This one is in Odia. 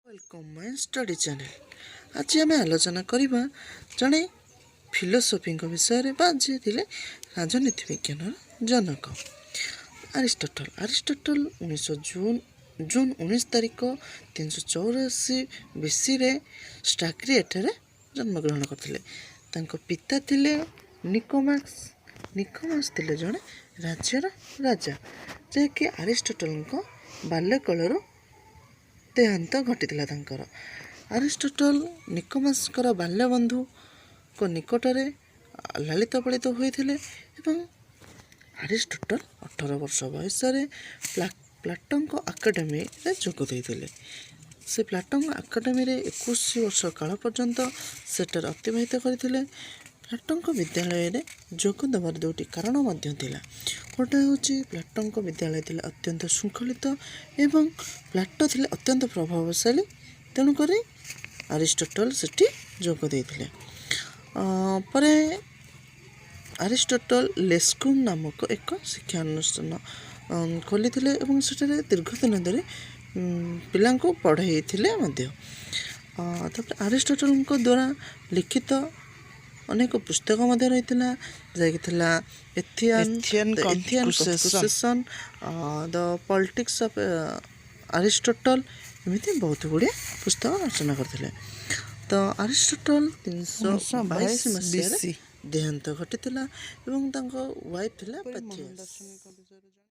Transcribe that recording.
Welcome my study channel. ଆଜି ଆମେ ଆଲୋଚନା କରିବା ଜଣେ ଫିଲୋସଫିଙ୍କ ବିଷୟରେ ବା ଯିଏ ଥିଲେ ରାଜନୀତି ବିଜ୍ଞାନର ଜନକ ଆରିଷ୍ଟଟଲ। ଆରିଷ୍ଟଟଲ ଜୁନ୍ 19 ତାରିଖ 384 ବିସିରେ ଷ୍ଟାଗ୍ରିଏଠାରେ ଜନ୍ମଗ୍ରହଣ କରିଥିଲେ। ତାଙ୍କ ପିତା ଥିଲେ ନିକୋମାକ୍ସ। ନିକୋମାକ୍ସ ଥିଲେ ଜଣେ ରାଜ୍ୟର ରାଜା, ଯାହାକି ଆରିଷ୍ଟଟଲଙ୍କ ବାଲ୍ୟକାଳରୁ ଦେହାନ୍ତ ଘଟିଥିଲା ତାଙ୍କର। ଆରିଷ୍ଟଟଲ ନିକୋମାସଙ୍କର ବାଲ୍ୟବନ୍ଧୁଙ୍କ ନିକଟରେ ଲାଳିତ ପାଳିତ ହୋଇଥିଲେ ଏବଂ ଆରିଷ୍ଟଟଲ 18 ବର୍ଷ ବୟସରେ ପ୍ଲାଟୋଙ୍କ ଏକାଡେମୀରେ ଯୋଗ ଦେଇଥିଲେ। ସେ ପ୍ଲାଟୋଙ୍କ ଏକାଡେମୀରେ 21 ବର୍ଷ କାଳ ପର୍ଯ୍ୟନ୍ତ ସେଠାରେ ଅତିବାହିତ କରିଥିଲେ। ପ୍ଲାଟୋଙ୍କ ବିଦ୍ୟାଳୟରେ ଯୋଗ ଦେବାର ଦୁଇଟି କାରଣ ମଧ୍ୟ ଥିଲା। ଗୋଟେ ହେଉଛି, ପ୍ଲାଟୋଙ୍କ ବିଦ୍ୟାଳୟ ଥିଲା ଅତ୍ୟନ୍ତ ଶୃଙ୍ଖଳିତ ଏବଂ ପ୍ଲାଟୋ ଥିଲେ ଅତ୍ୟନ୍ତ ପ୍ରଭାବଶାଳୀ। ତେଣୁକରି ଆରିଷ୍ଟଟଲ ସେଠି ଯୋଗ ଦେଇଥିଲେ। ପରେ ଆରିଷ୍ଟଟଲ ଲେସ୍କୁମ୍ ନାମକ ଏକ ଶିକ୍ଷାନୁଷ୍ଠାନ ଖୋଲିଥିଲେ ଏବଂ ସେଠାରେ ଦୀର୍ଘ ଦିନ ଧରି ପିଲାଙ୍କୁ ପଢ଼େଇଥିଲେ ମଧ୍ୟ। ତାପରେ ଆରିଷ୍ଟଟଲଙ୍କ ଦ୍ୱାରା ଲିଖିତ ଅନେକ ପୁସ୍ତକ ମଧ୍ୟ ରହିଥିଲା, ଯାହାକି ଥିଲା ଏଥିଆନ୍ ଏଥିଆନ୍ ଏଥିଆନ୍ କନକୃସେସନ୍। କନକୃସେସନ୍, ଦ ପଲିଟିକ୍ସ ଅଫ୍ ଆରିଷ୍ଟଟଲ, ଏମିତି ବହୁତ ଗୁଡ଼ିଏ ପୁସ୍ତକ ରଚନା କରିଥିଲେ। ତ ଆରିଷ୍ଟଟଲ 322 322 ମସିହାରେ ବିସି ଦେହାନ୍ତ ଘଟିଥିଲା ଏବଂ ତାଙ୍କ ୱାଇଫ୍ ଥିଲା ମୋହନ ପାଥିଆସ୍। ଦାର୍ଶନିକ ବିଷୟରେ।